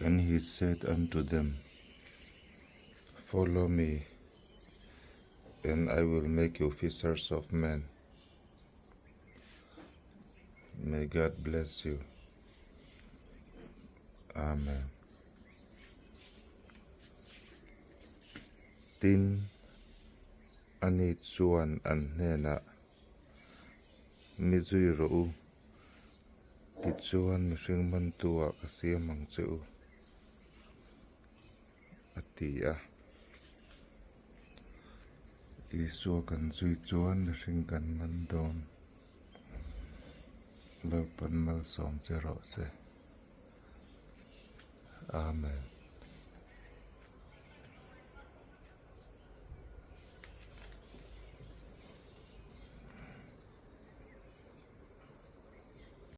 And he said unto them, Follow me, and I will make you fishers of men. May God bless you. Amen. Tin, ani chuan an hnenah, Mi zui rawh u, tichuan mihring mantu-ah ka siam ang che u, a ti a. Isua kan zui chuan mihring kan man dawn. Lalpan malsawm che rawh se. Amen.